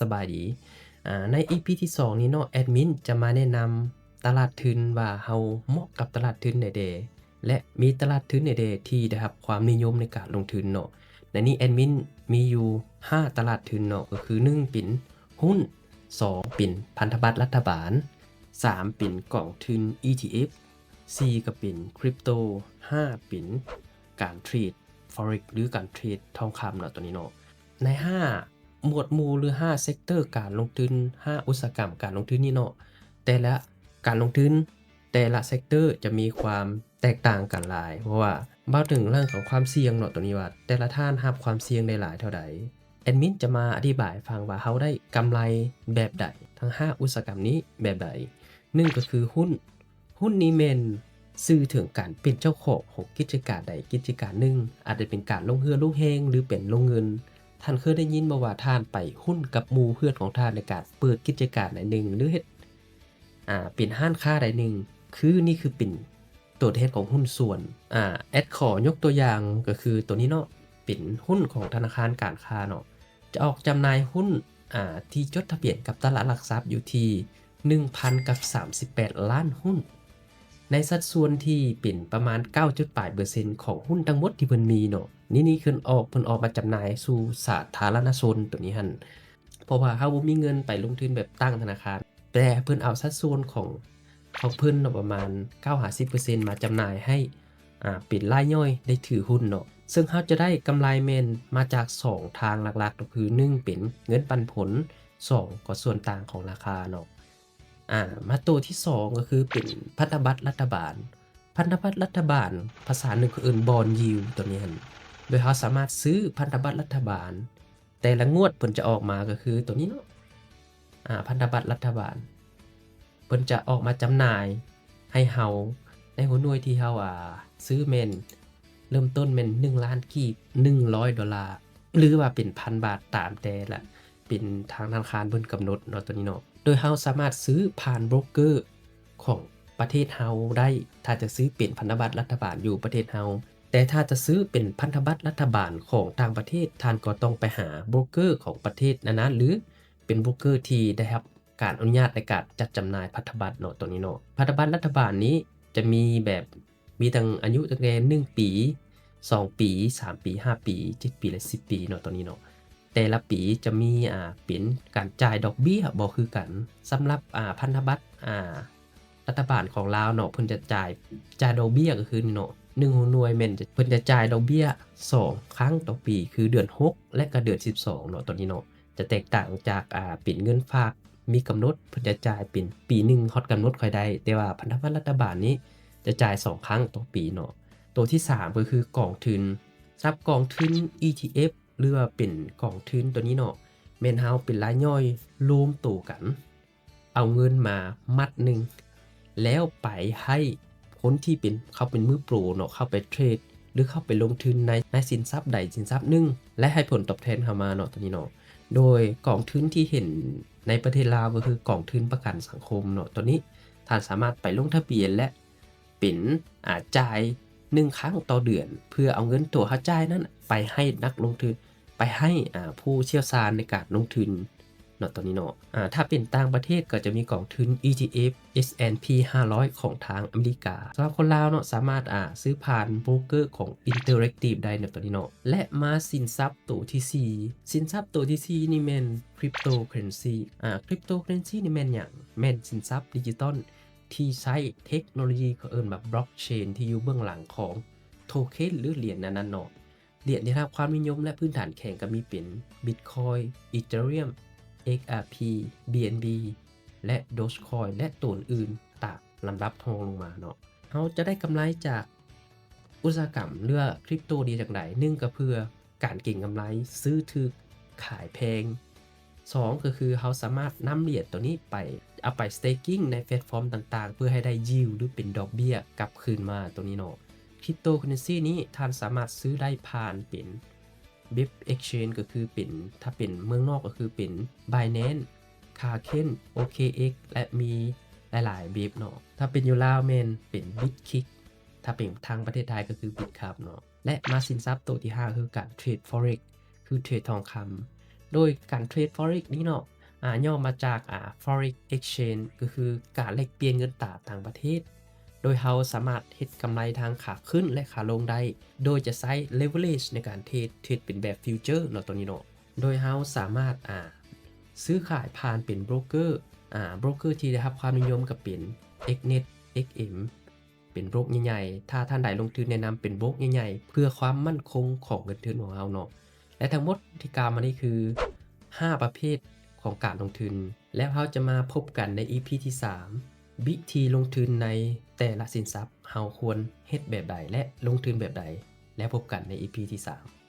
ສະບາຍດີ. ອາ ໃນອີພີທີສອງນີ້ເນາະ ແອດມິນຈະມາແນະນຳຕະຫຼາດທຶນວ່າເຮົາເໝາະກັບຕະຫຼາດທຶນໃດແດ່ ແລະ ມີຕະຫຼາດທຶນໃດແດ່ທີ່ໄດ້ຮັບຄວາມນິຍົມໃນການລົງທຶນເນາະ. ໃນນີ້ແອດມິນມີຢູ່ຫ້າຕະຫຼາດທຶນເນາະ ກໍຄື ໜຶ່ງ ເປັນຮຸ້ນ, ສອງ ເປັນພັນທະບັດລັດຖະບານ, ສາມ ເປັນກອງທຶນອີທີເອັຟ, ສີ່ ກໍເປັນຄຣິບໂຕ, ຫ້າ ເປັນການເທຣດ Forex ຫຼື ການເທຣດທອງຄຳເນາະ ຕົວນີ້ເນາະ. ໃນຫ້າໝວດໝູ່ ຫຼື ຫ້າເຊັກເຕີການລົງທຶນ, ຫ້າອຸດສາຫະກຳການລົງທຶນນີ້ເນາະ ແຕ່ລະການລົງທຶນ ແຕ່ລະເຊັກເຕີຈະມີຄວາມແຕກຕ່າງກັນຫຼາຍ ເພາະວ່າເວົ້າເຖິງເລື່ອງຂອງຄວາມສ່ຽງເນາະ ຕົວນີ້ວ່າແຕ່ລະທ່ານຮັບຄວາມສ່ຽງໄດ້ຫຼາຍເທົ່າໃດ. ແອດມິນຈະມາອະທິບາຍໃຫ້ຟັງວ່າເຮົາໄດ້ກຳໄລແບບໃດ ທັງຫ້າອຸດສາຫະກຳນີ້ແບບໃດ. ໜຶ່ງ ກໍຄືຮຸ້ນ. ຮຸ້ນນີ້ແມ່ນສື່ເຖິງການເປັນເຈົ້າຂອງຂອງກິດຈະການໃດກິດຈະການໜຶ່ງ, ອາດຈະເປັນການລົງເຫື່ອລົງແຮງ ຫຼື ເປັນລົງເງິນ. ທ່ານເຄີຍໄດ້ຍິນບໍ່ວ່າທ່ານໄປຮຸ້ນກັບໝູ່ເພື່ອນຂອງທ່ານໃນການເປີດກິດຈະການໃດໜຶ່ງ ຫຼື ເຮັດ ອ່າ ເປັນຮ້ານຄ້າໃດໜຶ່ງ ຄືນີ້ຄືເປັນຕົວແທນຂອງຫຸ້ນສ່ວນ. ອາ ແອດຂໍຍົກຕົວຢ່າງກໍຄືຕົວນີ້ເນາະ ເປັນຮຸ້ນຂອງທະນາຄານການຄ້າເນາະ ຈະອອກຈຳໜ່າຍຮຸ້ນ ອາ ທີ່ຈົດທະບຽນກັບຕະຫຼາດຫຼັກຊັບຢູ່ທີ່ໜຶ່ງພັນກັບສາມສິບແປດລ້ານຮຸ້ນ ໃນສັດສ່ວນທີ່ເປັນປະມານເກົ້າຈຸດປາຍເປີເຊັນຂອງຮຸ້ນທັງໝົດທີ່ເພິ່ນມີເນາະ. ນີ້ ນີ້ເພິ່ນອອກ ເພິ່ນອອກມາຈຳໜ່າຍສູ່ສາທາລະນະຊົນຕົວນີ້ຫັ້ນ ເພາະວ່າເຮົາບໍ່ມີເງິນໄປລົງທຶນແບບຕັ້ງທະນາຄານ ແຕ່ເພິ່ນເອົາສັດສ່ວນຂອງ ຂອງເພິ່ນເນາະ ປະມານເກົ້າຫາສິບເປີເຊັນມາຈຳໜ່າຍໃຫ້ ອ່າ ເປັນລາຍຍ່ອຍໄດ້ຖືຮຸ້ນເນາະ. ເຊິ່ງເຮົາຈະໄດ້ກຳໄລແມ່ນມາຈາກສອງທາງຫຼັກໆ ກໍຄື ໜຶ່ງ ເປັນເງິນປັນຜົນ, ສອງ ກໍສ່ວນຕ່າງຂອງລາຄາເນາະ. ອາ ມາໂຕທີສອງ ກໍຄືເປັນພັນທະບັດລັດຖະບານ. ພັນທະບັດລັດຖະບານ ພາສາໜຶ່ງເຂົາເອີ້ນ Bond Yield ຕົວນີ້ຫັ້ນ ໂດຍເຮົາສາມາດຊື້ພັນທະບັດລັດຖະບານ ແຕ່ລະງວດເພິ່ນຈະອອກມາກໍຄືຕົວນີ້ເນາະ ອາ ພັນທະບັດລັດຖະບານ ເພິ່ນຈະອອກມາຈຳໜ່າຍໃຫ້ເຮົາໃນຫົວໜ່ວຍທີ່ເຮົາ ອາ ຊື້ແມ່ນເລີ່ມຕົ້ນແມ່ນໜຶ່ງລ້ານກີບ, ໜຶ່ງຮ້ອຍໂດລາ ຫຼືວ່າເປັນພັນບາດ ຕາມແຕ່ລະເປັນທາງທະນາຄານເພິ່ນກຳນົດເນາະ ຕົວນີ້ເນາະ. ໂດຍເຮົາສາມາດຊື້ຜ່ານໂບຣກເກີຂອງປະເທດເຮົາໄດ້ ຖ້າຈະຊື້ເປັນພັນທະບັດລັດຖະບານຢູ່ປະເທດເຮົາ. ແຕ່ຖ້າຈະຊື້ເປັນພັນທະບັດລັດຖະບານຂອງຕ່າງປະເທດ ທ່ານກໍຕ້ອງໄປຫາໂບຣກເກີຂອງປະເທດນັ້ນໆ ຫຼື ເປັນໂບຣກເກີທີ່ໄດ້ຮັບການອະນຸຍາດໃນການຈັດຈຳໜ່າຍພັນທະບັດເນາະ ຕົວນີ້ເນາະ. ພັນທະບັດລັດຖະບານນີ້ຈະມີແບບ ມີຕັ້ງອາຍຸຕັ້ງແຕ່ໜຶ່ງປີ, ສອງປີ, ສາມປີ, ຫ້າປີ, ເຈັດປີ ແລະ ສິບປີເນາະ ຕົວນີ້ເນາະ. ແຕ່ລະປີຈະມີ ອ່າ ເປັນການຈ່າຍດອກເບ້ຍບໍ່ຄືກັນ. ສຳລັບ ອ່າ ພັນທະບັດ ອ່າ ລັດຖະບານຂອງລາວເນາະ ເພິ່ນຈະຈ່າຍ ຈ່າຍດອກເບ້ຍກໍຄືນີ້ເນາະ ໜຶ່ງຫົວໜ່ວຍແມ່ນ ເພິ່ນຈະຈ່າຍດອກເບ້ຍສອງຄັ້ງຕໍ່ປີ ຄືເດືອນຫົກ ແລະ ກໍເດືອນສິບສອງເນາະ ຕົວນີ້ເນາະ. ຈະແຕກຕ່າງຈາກ ອ່າ ເປັນເງິນຝາກມີກຳນົດ ເພິ່ນຈະຈ່າຍເປັນປີໜຶ່ງຮອດກຳນົດຄ່ອຍໄດ້ ແຕ່ວ່າພັນທະບັດລັດຖະບານນີ້ຈະຈ່າຍສອງຄັ້ງຕໍ່ປີເນາະ. ໂຕທີສາມກໍຄືກອງທຶນ. ສຳລັບກອງທຶນ ອີທີເອັຟ ຫຼືວ່າເປັນກອງທຶນຕົວນີ້ເນາະ ແມ່ນເຮົາເປັນລາຍຍ່ອຍລວມໂຕກັນ ເອົາເງິນມາມັດໜຶ່ງ ແລ້ວໄປໃຫ້ຄົນທີ່ເປັນ ເຂົາເປັນມືໂປຣເນາະ ເຂົ້າໄປເທຣດ ຫຼືເຂົ້າໄປລົງທຶນໃນ ໃນສິນຊັບໃດສິນຊັບໜຶ່ງ ແລະໃຫ້ຜົນຕອບແທນເຮົາມາເນາະ ຕົວນີ້ເນາະ. ໂດຍກອງທຶນທີ່ເຫັນໃນປະເທດລາວກໍຄືກອງທຶນປະກັນສັງຄົມເນາະ ຕົວນີ້ທ່ານສາມາດໄປລົງທະບຽນ ແລະ ເປັນ ອາ ຈ່າຍໜຶ່ງຄັ້ງຕໍ່ເດືອນ ເພື່ອເອົາເງິນໂຕເຮົາຈ່າຍນັ້ນໄປໃຫ້ນັກລົງທຶນ ໄປໃຫ້ ອາ ຜູ້ຊ່ຽວຊານໃນການລົງທຶນເນາະ ຕົວນີ້ເນາະ. ອາ ຖ້າເປັນຕ່າງປະເທດກໍຈະມີກອງທຶນ ອີທີເອັຟ ເອສແອນພີ ຫ້າຮ້ອຍ ຂອງທາງອາເມລິກາ. ສຳລັບຄົນລາວເນາະ ສາມາດ ອາ ຊື້ຜ່ານໂບຣກເກີຂອງ Interactive ໄດ້ເນາະ ຕົວນີ້ເນາະ. ແລະ ມາສິນຊັບໂຕທີສີ່. ສິນຊັບໂຕທີສີ່ນີ້ແມ່ນ Cryptocurrency. ອາ Cryptocurrency ນີ້ແມ່ນຫຍັງ? ແມ່ນສິນຊັບດິຈິຕອນ ທີ່ໃຊ້ເທັກໂນໂລຢີ ເຂົາເອີ້ນວ່າ Blockchain ທີ່ຢູ່ເບື້ອງຫຼັງຂອງໂທເຄັນ ຫຼື ຫຼຽນອັນນັ້ນເນາະ. ຫຼຽນທີ່ໄດ້ຮັບຄວາມນິຍົມ ແລະ ພື້ນຖານແຂງກໍມີເປັນ Bitcoin, Ethereum, ເອັກອາພີ, ບີເອັນບີ ແລະ Dogecoin ແລະ ໂຕອື່ນໆ ຕາມລຳດັບຮອງລົງມາເນາະ. ເຮົາຈະໄດ້ກຳໄລຈາກອຸດສາຫະກຳ ຫຼືວ່າ Crypto ໄດ້ຈັ່ງໃດ? ໜຶ່ງ ກໍເພື່ອ ການເກັງກຳໄລ, ຊື້ຖືກຂາຍແພງ. ສອງ ກໍຄືເຮົາສາມາດນຳຫຼຽນຕົວນີ້ໄປ ເອົາໄປ staking ໃນແພລດຟອມຕ່າງໆ ເພື່ອໃຫ້ໄດ້ yield ຫຼືເປັນດອກເບ້ຍກັບຄືນມາຕົວນີ້ເນາະ. Cryptocurrency ນີ້ທ່ານສາມາດຊື້ໄດ້ຜ່ານເປັນ Web Exchange ກໍຄືເປັນ ຖ້າເປັນເມືອງນອກກໍຄືເປັນ Binance, Kraken, OKX ແລະ ມີຫຼາຍໆ Web ເນາະ. ຖ້າເປັນຢູ່ລາວແມ່ນເປັນ Bitkick, ຖ້າເປັນທາງປະເທດໄທກໍຄື Bitcup ເນາະ. ແລະ ມາສິນຊັບໂຕທີຫ້າ ຄືການເທຣດ Forex ຄືເທຣດທອງຄຳ. ໃນ ໂດຍການເທຣດ Forex ນີ້ເນາະ ອາ ຫຍໍ້ມາຈາກ ອາ Foreign Exchange ກໍຄືການແລກປ່ຽນເງິນຕາຕ່າງປະເທດ ໂດຍເຮົາສາມາດເຮັດກຳໄລທັງຂາຂຶ້ນ ແລະ ຂາລົງໄດ້ ໂດຍຈະໃຊ້ leverage ໃນການເທຣດ ເທຣດເປັນແບບ future ເນາະ ຕົວນີ້ເນາະ ໂດຍເຮົາສາມາດ ອາ ຊື້ຂາຍຜ່ານເປັນໂບຣກເກີ ອາ ໂບຣກເກີທີ່ໄດ້ຮັບຄວາມນິຍົມກໍເປັນ XNET XM ເປັນໂບຣກໃຫຍ່ໆ ຖ້າທ່ານໃດລົງທຶນແນະນຳເປັນໂບຣກໃຫຍ່ໆ ເພື່ອຄວາມໝັ້ນຄົງຂອງເງິນທຶນຂອງເຮົາເນາະ ແລະ ທັງໝົດທີ່ກ່າວມານີ້ຄືຫ້າປະເພດຂອງການລົງທຶນ ແລ້ວເຮົາຈະມາພົບກັນໃນ ອີພີ ທີສາມ ວິທີລົງທຶນໃນແຕ່ລະສິນຊັບ ເຮົາຄວນເຮັດແບບໃດ ແລະ ລົງທຶນແບບໃດ ແລ້ວພົບກັນໃນ ອີພີ ທີສາມ.